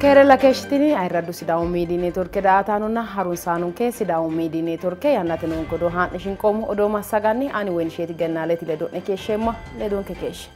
Keerella keeshshitini ayirraddu Sidaamu Miidiyi Neetworke daa''ataanonna harunsaanonke Sidaamu Miidiyi Neetworke yannate noonke odoo haa'ne shinqoommo odoo massaganni ani Woyinisheeti Gennaaleti ledo'ne keeshsheemma ledonke keeshshe.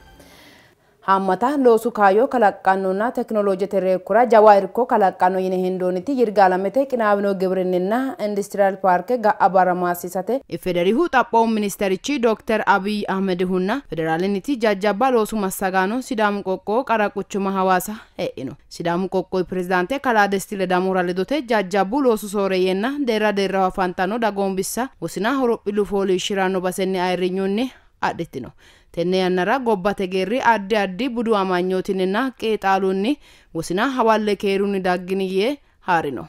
Haammata loosu kaayyo kalaqqannonna tekinoloojete reekkora jawa irko kalaqqanno yine hendoonniti Yirgaalamete qinaawino gibrinninna industiriyaal paarke ga'a barra maassiisate IFEDERIhu xaphoomu ministerichi Dokter Abiy Ahmedihunna federaalenniti jajjabba loosu massagaano Sidaamu qoqqowo qara quchuma Hawaasa e'ino. Sidaamu qoqqowi pirezidaante kalaa Desti Ledamora ledote jajjabbu loosu sooreeyyenna deerra deerraho afantanno dagoomu bissa wosina horophillu fooliishshi'ranno basenni ayirrinyunni adhitino. Tenne yannara gobbate geerri addi addi budu amanyootinninna qeexaalunni wosina hawalle keerunni daggini yee haa'rino.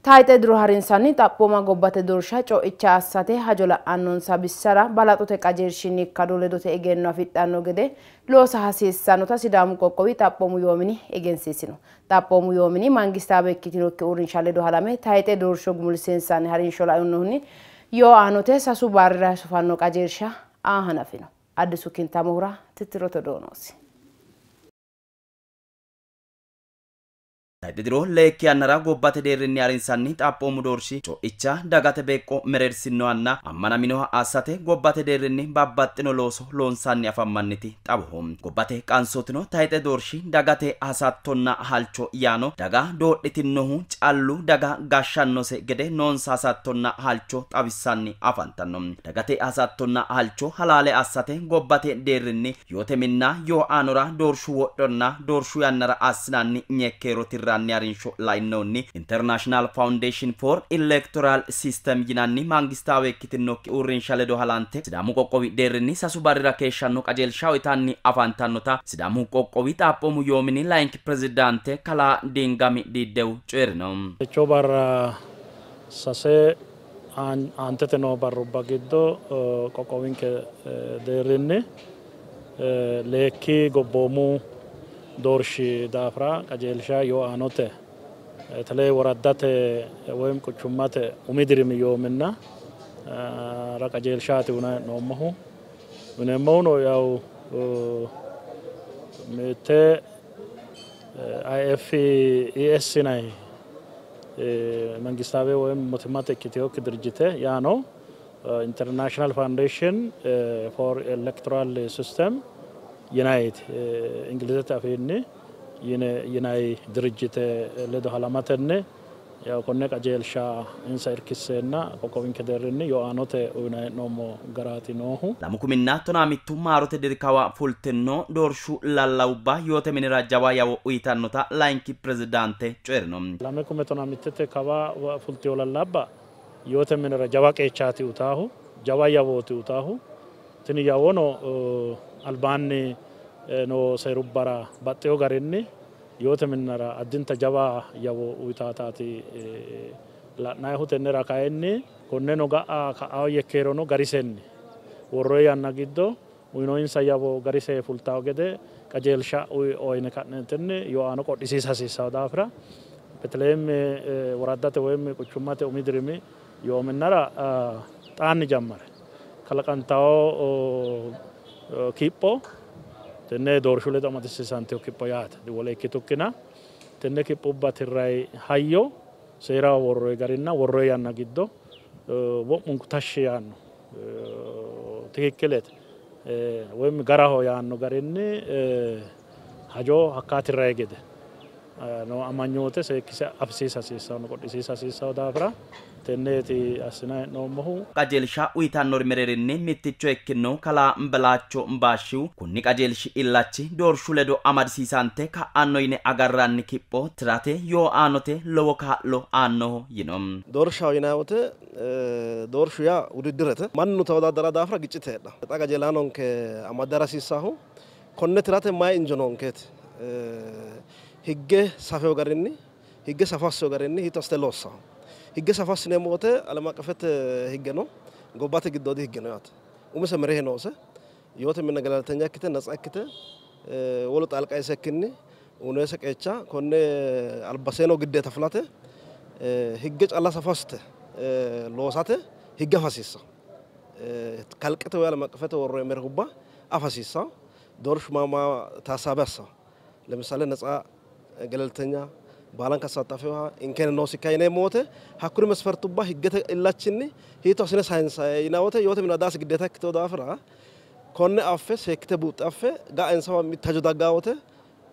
Tayxe diro harinsanni xaphooma gobbate doorsha co'icha assate hajo la'annonsa bissara balaxote qajeelshinni ikkado ledote egenno afidhanno gede loosa hasiissannota Sidaamu qoqqowi xaphoomu yoo mini egensiisino. Xaphoomu yoo mini mangistaawe ikkitinokki uurrinsha ledo halame tayxe doorsho gumulsiinsanni harinsho lainohunni yoo aanote sasu barrira sufanno qajeelsha aa hanafino. Addisu Kintamohura tittirote odoo noosi. Tayxe diro leekki yannara gobbate deerrinni harinsanni xaphoomu doorshi co'icha dagate beeqqo mereersinohanna ammanaminoha assate gobbate deerrinni babbaxxino looso loonsanni afammanniti xawoho. Gobbate qansootino tayxe doorshi dagate hasattonna halcho yaano daga doodhitinnohu callu daga gashshannose gede noonsa hasattonna halcho xawissanni afantanno. Dagate hasattonna halcho halaale assate gobbate deerrinni yoote minna yoo aanora doorshu wodhonna doorshu yannara assinanni nyekkeero tirranni harinsho lainohunni International Foundation for Electoral System yinanni mangistaawe ikkitinokki uurrinsha ledo halante Sidaamu qoqqowi deerrinni sasu barrira keeshshanno qajeelsha uyitanni afantannota Sidaamu qoqqowi xaphoomu yoo mini layinki pirezidaante kalaa Dingami Diiddewu coyi'rino. Techo barra sase aantete noo barrubba giddo qoqqowinke deerrinni leekki gobboomu doorshi daafira qajeelsha yoo aanote በተለይ ወረዳተ ወይም ቁቹማተ umi dirimi yoo minna ra qajeelshaati uyinanni hee'noommohu. Uyineemmohuno yaw mitte IFES yinanni መንግስታዊ ወይም mootimmate ikkitinokki ድርጅቴ yaano International Foundation for Electoral System yinayiti Ingilizete afiinni yinayi ድርጅቴ ledo halamatenni yaw konne qajeelsha insa irkisseenna qoqqowinke deerrinni yoo aanote uyinanni hee'noommo garaati noohu. 2015 maarote diri kawa fultino doorshu lallawubba yoote minira jawa yawo uyitannota layinki pirezidaante coyi'rino. 2015 kawa fultino lallabba yoote minira jawa qeechaati uyitaahu, jawa yawooti uyitaahu. Tini yawono albaanni noo seerubbara baxxeyo garinni yoote minnara addinta jawa yawo uyitaataati la'nayihu. Tennera kayinni konneno ga'a ka'aa yekkeerono garisenni worroyi yanna giddo uyinoyinsa yawo garise fultawo gede qajeelsha uyine ka'neentinni yoo aano qodhisiisa hasiissawo daafira በተለይም ወረዳተ ወይም ቁቹማተ umi dirimi yoo minnara xaanni jammare kalaqantawo kipho tenne doorshu ledo amadisiisanteyo kipho yaate wole ikkitukkina tenne kiphubba tirrayi hayyo seeraho worroyi garinna worroyi yanna giddo wo'munku tashshi yaanno tikikkilete ወይም garaho yaanno garinni hajo hakkaa tirrayi gede no amanyoote seekkise afisiisa hasiissanno qodhisiisa hasiissanno daafira tenneeti assinanni hee'noommohu. Qajeelsha uyitannori mereerinni mitticho ikkinohu kalaa Balacho Baashihu kunni qajeelshi illachi doorshu ledo amadisiisante ka'anno yine agarranni kipho tirate yoo aanote lowo kaa'lo aannoho yino. Doorshaho yinanni wote doorshu yaa wudidirete mannu tewodaaddara daafira giccite heedhanno. Xa qajeelaanonke amaddara hasiissannohu konne tirate mayi injo noonkeeti. Higge safeyo garinni higge safo asseyo garinni hiitto assite loossaho. Higge safo assineemmo wote ዓለም አቀፈት higge no gobbate giddoodi higge no yaate. Umise merehe noose yoote minna ገለልተኛ ikkite ነጻ ikkite wolu xaalqa isekkinni uyinoyise qeecha konne albasee noo giddeeta fulate higge calla safo assite loosate higge afa hasiissanno. Kalqete woyi ዓለም አቀፈte worroyi merehubba afa hasiissanno. Doorshu maa maa taasaabe assanno. ለምሳሌ ነጻ ገለልተኛ baalanka asattafeha inkene noosikka yineemmo wote hakkuri መስፈርቱባ higgete illachinni hiitto assine sayinsayi yinanni wote yoote mine daasi giddeeta ikkitewo daafira konne affe seekkite buuxxe affe ga'a insawa mitte hajo daggaa wote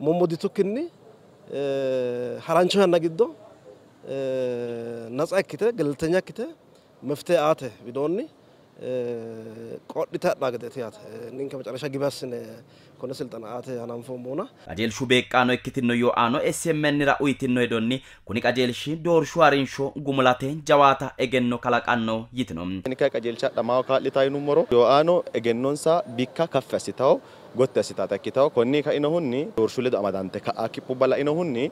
mommoditukkinni harancho yanna giddo ነጻ ikkite ገለልተኛ ikkite መፍትሄ aate widoonni qodhite hadhaa gedeeti yaate ninke መጨረሻ ግብ assine konne silxana aate hananfoommona. Qajeelshu beeqqaano ikkitino yooaano SMN ra uyitino hedonni kuni qajeelshi doorshu harinsho gumulate jawaata egenno kalaqanno yitino. Ninke qajeelsha adhamaho kaa'litawo yinummoro yooaano egennonsa bikka kaffi assitawo gotti assitaata ikkitawo konni kainohunni doorshu ledo amadante ka'a kiphubba lainohunni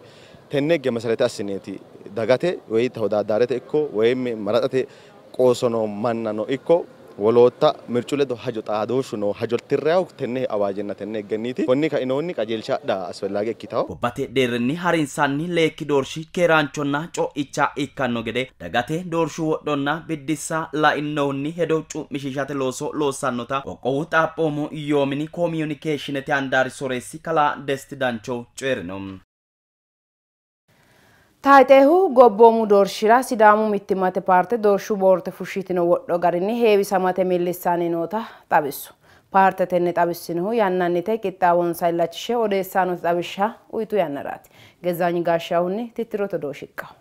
tenne higge meserete assineeti dagate woyi tewodaadarete ikko woyi maraxate qooso noo mannano ikko woloota mircu ledo hajo xaadooshshu noo hajo tirrayahu tenne awaajenna tenne higgenniiti. Konni kainohunni qajeelsha adha asfellage ikkitawo. Gobbate deerrinni harinsanni leekki doorshi keeraanchonna co'icha ikkanno gede dagate doorshu wodhonna biddissa lainohunni hedo cu'mishiishate looso loossannota qoqqowu xaphoomu yoomini koomiyunikeeshinete handaari soreessi kalaa Desti Dancho coyi'rino. Tayxehu gobboomu doorshira Sidaamu mittimmate paarte doorshu boorde fushshitino wodho garinni heewisamate millissanni noota xawissu. Paarte tenne xawissinohu yannannite qixxaawonsa illachishe odeessaanote xawishsha uyitu yannaraati. Gezaanyi Gaashshahunni tittirote odoo shiqqawo.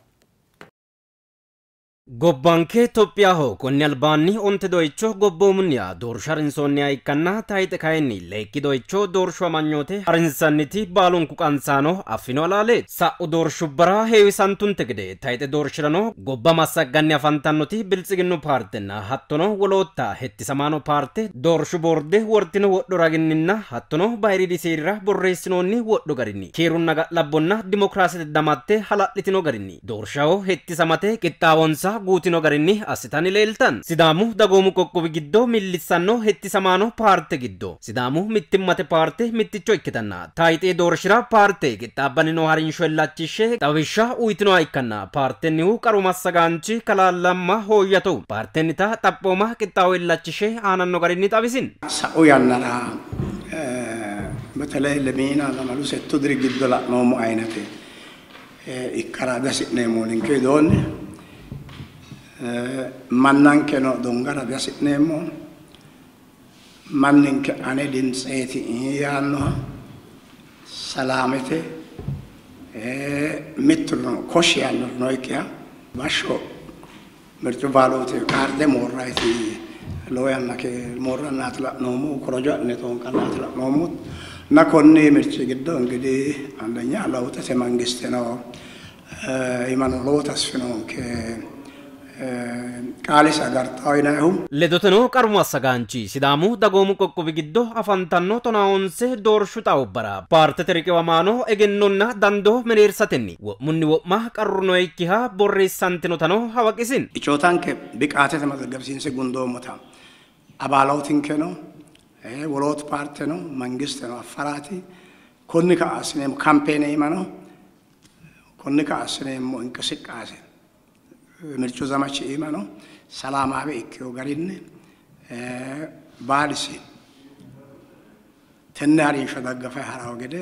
Gobbanke Itophiyaho konni albaanni onte doyicho gobboomunniha doorsha harinsoonniha ikkanna tayxe kayinni leekki doyicho doorshu amanyoote harinsanniti baalunku qansaano affino halaaleeti. Sa'u doorshubbara heewisantunte gede tayxe doorshirano gobba massagganni afantannoti Biltsiginnu paartenna hattono wolootta hettisamaano paarte doorshu boorde wortino wodho raginninna hattono bayiriidi seerira borreessinoonni wodho garinni keerunna ga'labbonna dimokiraasete damatte hala'litino garinni doorshaho hettisamate qixxaawonsa guutino garinni assitanni leeltan. Sidaamu dagoomu qoqqowi giddo millissanno hettisamaano paarte giddo Sidaamu mittimmate paarte mitticho ikkitanna tayxee doorshira paarte qixxaabbanni noo harinsho illachishshe xawishsha uyitinoha ikkanna paartennihu qaru massagaanchi kalaa Lamma Hooyyato paartennita xaphooma qixxaawo illachishe aananno garinni xawisin. Sa'u yannara በተለይ ለሚና ለማሉ settu diri giddo la'noommo ayinate ikkara dihasi'neemmo ninke widoonni mannankeno dongara dihasi'neemmo manninke ane dimtseeti yaannoha salaamete mittuno koshi yaannori nookkiha bashsho mircu baaloote kaarde moorrayti lowo yanna moorrannaati la'noommohu korojo adhine xoonqannaati la'noommohu እና konni mirci giddo እንግዲህ አንደኛ ለውጥete መንግስት ነው ይመኑ lowo tasfi noonke qaalisi agartawo yinayihu. Ledoteno qaru massagaanchi Sidaamu dagoomu qoqqowi giddo afantanno 19 doorshu xaawubbara paartete riqiwamaano egennonna dandoo mereersatenni wo'munni wo'ma qarru nookkiha borreessantinotano hawaqisin. Icootanke biqaatete mazaggabsiinse gundoommota abaalootinkeno wolootu paarteno mangisteno affaraati konni ka'a assineemmo kampeene imano konni ka'a assineemmo inqisiqqaase mircu zamachi imano ሰላማዊ ikkiyo garinni baalisi tenne harinsho daggafe harawo gede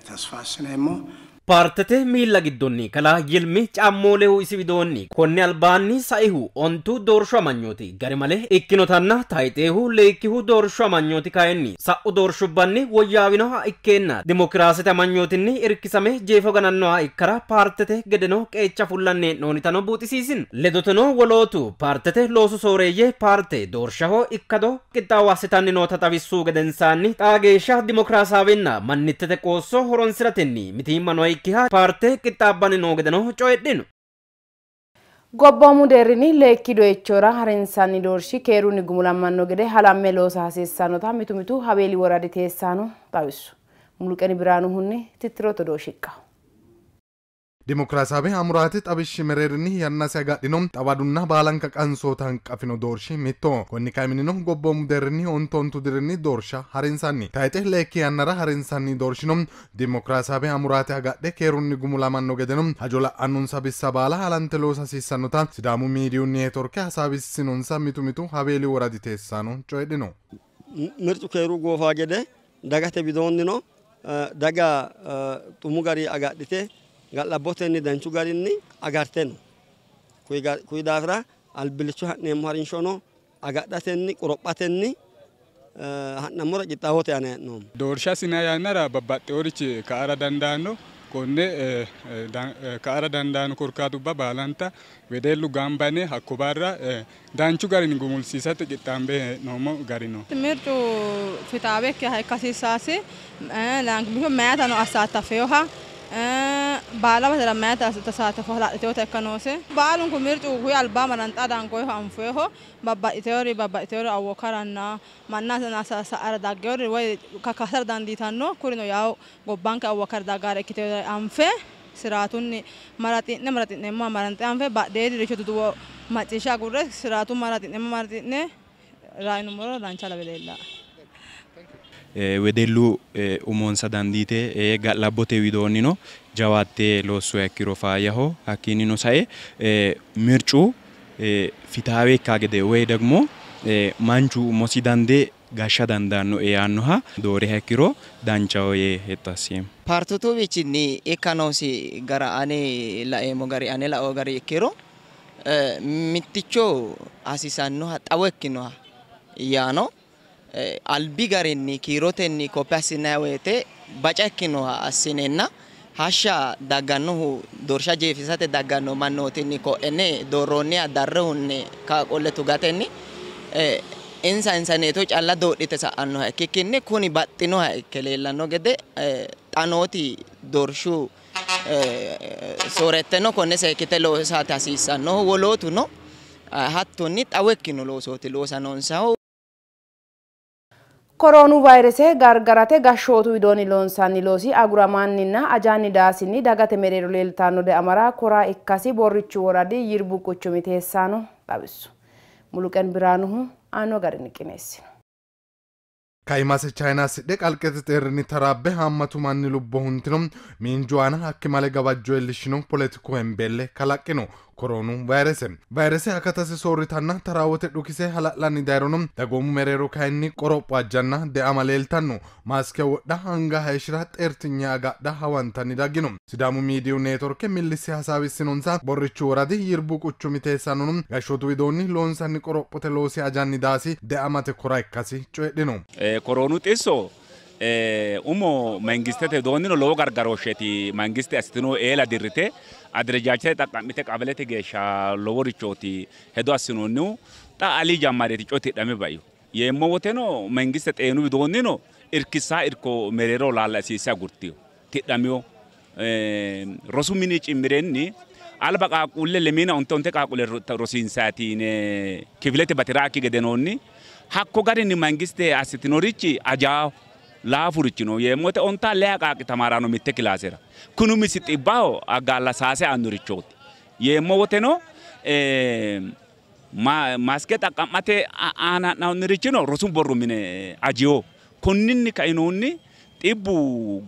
tasfa assineemmo. Paartete miilla giddonni kalaa Yilmi Cammoolehu isi widoonni konni albaanni saihu ontu doorshu amanyooti garimale ikkinotanna tayxeehu leekkihu doorshu amanyooti kayinni sa'u doorshubbanni woyyaawinoha ikkeenna dimokiraasete amanyootinni irkisame jeefo ganannoha ikkara paartete gedeno qeecha fullanni hee'noonnitano buuxisiisin. Ledoteno wolootu paartete loosu sooreeyye paarte doorshaho ikkado qixxaawo assitanni noota xawissuu gedensaanni xaa geeshsha dimokiraasaawenna mannittete qoosso horonsiratenni mitiimma nookkiha paarte qixxaabbanni noo gedeno coyidhino. Gobboomu deerrinni leekki doyichora harinsanni doorshi keerunni gumulamanno gede halamme loosa hasiissannota mitu mitu Haweeli woradi teessaano xawissu. Muluqeni Biraanuhunni tittirote odoo shiqqawo. Dimokiraasaawe amuraate xawishshi mereerinni yannasi agadhino xawadunna baalanka qansoota hanqafino doorshi mitto. Konni kaiminnino gobboomu deerrinni ontu dirinni doorsha harinsanni. Tayxe leekki yannara harinsanni doorshino dimokiraasaawe amuraate agadhe keerunni gumulamanno gedeno hajo la'annonsa bissa baala halante loosa hasiissannota Sidaamu miidiyu neetworke hasaawissinonsa mitu mitu Haweeli woradi teessaano coyidhino. Mircu keeru goofa gede dagate widoonnino Daga xumu gari agadhite ga'labbotenni danchu garinni agarte no. Kuyi daafira albillicho ha'neemmo harinshono agadhatenni qorophatenni ha'nammora qixxaawote aana hee'noommo. Doorsha assina yannara babbaxxeworichi ka'ara dandaanno. Konne ka'ara dandaanno korkaatubba baalanta wedellu gamba yine hakko barra danchu garinni gumulsiisate qixxaambe hee'noommo gari no. Mircu fitaawe ikkiha ikka hasiissaasi meyaatano assaatafeyoha baala basera meyaata tasaatafo hala'liteyoota ikka noose. Baalunku mircu kuyi albaa maranxaa dangoyeho anfoyeho babbaxxiteyori awwokaranna manna sa'ara daggeyori woy kakkaasara dandiitanno kurino yaw gobbanke awwokara daggaare ikkiteyori anfe siraatunni maraxi'ne maraxi'neemmoha maranxe anfe badheediricho duduwo macciishsha agurre siraatu maraxi'neemmo maraxi'ne raayinummoro dancha lawe leellaa. Wedellu umonsa dandiite ga'labbote widoonnino jawaatte loossuha ikkiro faayyaho. Hakkiinnino sae mircu fitaawe ikka gede woy ደግሞ manchu umosi dandee gashsha dandaannoe yaannoha dooriha ikkiro danchaho yee hexxo asseemmo. Paartutuwichinni ikka noosi gara ane laeemmo gari ane lao gari ikkiro mitticho hasiisannoha xawo ikkinoha yaano albi garinni kiirotenni koppe assinanni woyte baca ikkinoha assinenna hashsha daggannohu doorsha jeefisate dagganno mannootinni ko'ene doorroonniha darrehunni qolle tugatenni insa insaneeto calla doodhite sa'annoha ikkikkinni kuni baxxinoha ikke leellanno gede xa nooti doorshu sooretteno konne seekkite loosate hasiissannohu wolootuno hattonni xawo ikkino loosooti loosa noonsahu. Koroonu vayrese gargarate gashshootu widoonni loonsanni loosi aguramanninna ajaanni daasinni dagate mereero leeltanno deamara kora ikkasi Borrichu woradi Yirbu quchumi teessaano xawissu. Muluqen Biraanuhu aano garinni qineessino. Kaimase Chaayinaa sidhe qalqete xeerrinni taraabbe haammatu manni lubbo huntino miinju aana akkimale gawajjo iillishshino poletiku hembeelle kalaqqino koroonu vayrese. Vayrese akatase soorritanna taraawote dhukise hala'lanni dayirono dagoomu mereero kayinni qoropho ajjanna deama leeltanno. Maaske wodha anga hayishira xeertinya agadha hawantanni daggino. Sidaamu miidiyu neetworke millisse hasaawissinonsa Borrichu woradi Yirbu quchumi teessaanono gashshootu widoonni loonsanni qorophote loosi ajanni daasi deamate kora ikkasi coyidhino. Koroonu xisso umo mangistete widoonnino lowo gargarooshsheeti mangiste assitino eela dirrite aderejaachete xaqqa'mite qabalete geeshsha loworichooti hedo assinoonnihu xa alii jammareeti coye tidhame baiyo yeemmo woteno mangiste xeenu widoonnino irkissaa irko mereero laallasiisse agurtiyo tidhamiyo rosu mini cimmirenni alba qaaqquulle lemiina onte onte qaaqquulle rosiinsaati yine kifilete batiraakki gedenoonni hakko garinni mangiste assitinorichi ajaaho laafurichino yeemmote ontaa leya qaaqqi tamaaraano mitte kilaasera kuni umisi xibbaho aggaalla saase aannorichooti yeemmo woteno maaske xaqqa'mate aana ha'nannirichino rosu borro mine ajiyo konninni kainohunni xibbu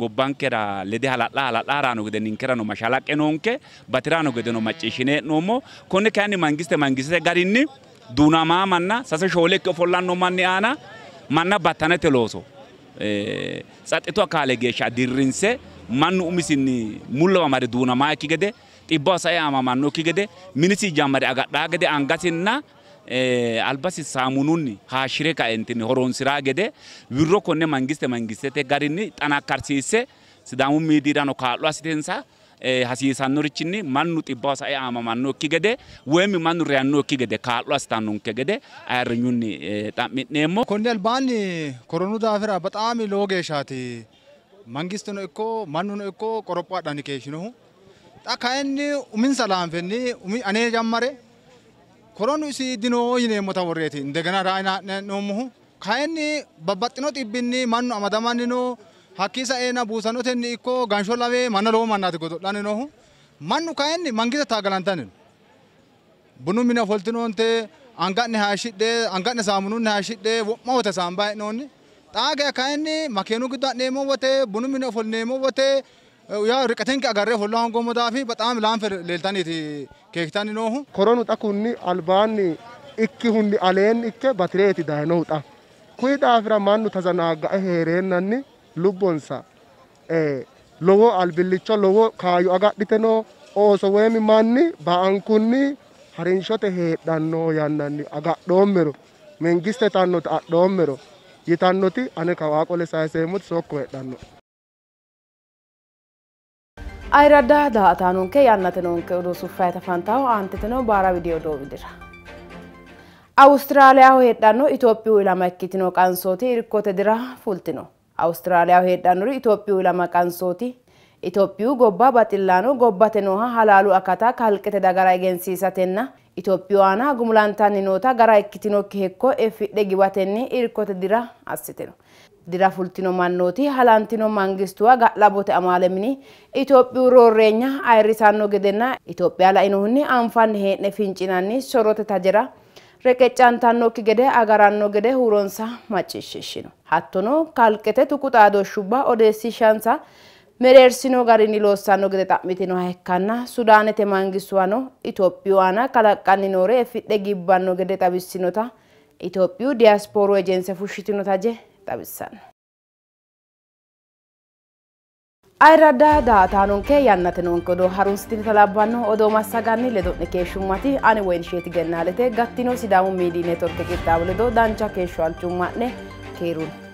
gobbankera lede hala'la hala'la haraano gede ninkerano mashalaqqe noonke batiraano gedeno macciishshine hee'noommo konne kayinni mangiste mangistete garinni duunamaa manna sase shoole ikke ofollanno manni aana manna battanete looso tsaxxitu akaale geeshsha dirrinse mannu umisinni mullawa mare duunamaa ikki gede xibbaho sae aamamannokki gede minisi jammare agadhaa gede angasinna albasi saamununni haashshire kaentinni horonsiraa gede wirro konne mangiste mangistete garinni xanakkarsiisse Sidaamu miidiirano kaa'lo assitensa hasiisannorichinni mannu xibbaho sae aamamannokki gede woyimi mannu reyannokki gede kaa'lo assitannonke gede ayirrinyunni xa'mi'neemmo. Konni albaanni koronu daafira bexaami lowo geeshshaati mangisteno ikko mannuno ikko qoropho adhanni keeshshinohu. Xa kayinni uminsa laanfenni umi ane jammare koronu isi dino yineemmota worreeti indegena raayina ha'neemmohu kayinni babbaxxino xibbinni mannu amadamanni no hakkii saeena buusanotenni ikko gansho lawe manna lowo mannaati godo'lanni noohu mannu kayinni mangiste taagalantanni no bunu mine ofoltinoonte anga'ne hayishshidhe anga'ne saamununni hayishshidhe wo'ma wote saamba hee'noonni xaa geya kayinni makeenu giddo ha'neemmo wote bunu mine ofollineemmo wote yaa riqetenke agarre ofolla hoongoommo daafi bexaami laanfe leeltanniiti keekkitanni noohu. Koronu xa kunni albaanni ikkihunni aleenni ikke batireeti dayinohu xa kuyi daafira mannu tazanaaggae heereennanni lubbonsa Lowo albillicho lowo kaayyo agadhite noo ooso woyimi manni ba'ankunni harinshote heedhanno yannanni agadhoommero mengiste tannoti adhoommero yitannoti ane kawaa qole sayiseemmoti sokko heedhanno. Ayirradda daa''ataanonke yannate noonke odoo suffayita fantaho aanteteno baara widi odoo widira. Awustiraaliyaho heedhanno Itophiyu ilama ikkitino qansooti irkote dira fultino. Awustiraaliyaho heedhannori Itophiyu ilama qansooti Itophiyu gobba baxillaano gobbate nooha halaalu akata kalqete dagara egensiisatenna Itophiyu aana gumulantanni noota gara ikkitinokki hekko effidhe giwatenni irkote dira assitino. Dira fultino mannooti halantino mangistuwa ga'labbote amaale mini Itophiyu roorreenya ayirrisanno gedenna Itophiya lainohunni anfanni hee'ne fincinanni sorote tajera reqeccantannokki gede agaranno gede huuronsa macciishshishino. Hattono kalqete tuqu xaadooshshubba odeessishansa mereersino garinni loossanno gede xa'mitinoha ikkanna Sudaanete mangistuwano Itophiyu aana kalaqqanni noore effidhe gibbanno gede xawissinota Itophiyu diyaaspooru ejense fushshitino taje xawissanno. Ayirradda daa''ataanonke yannate noonke odoo harunsitinota labbanno odoo massaganni ledo'ne keeshshummati ani Woyinisheeti Gennaalete gattino Sidaamu Miidiyi Neetworke qixxaawo ledo dancha keeshsho halchumma'ne keerunni.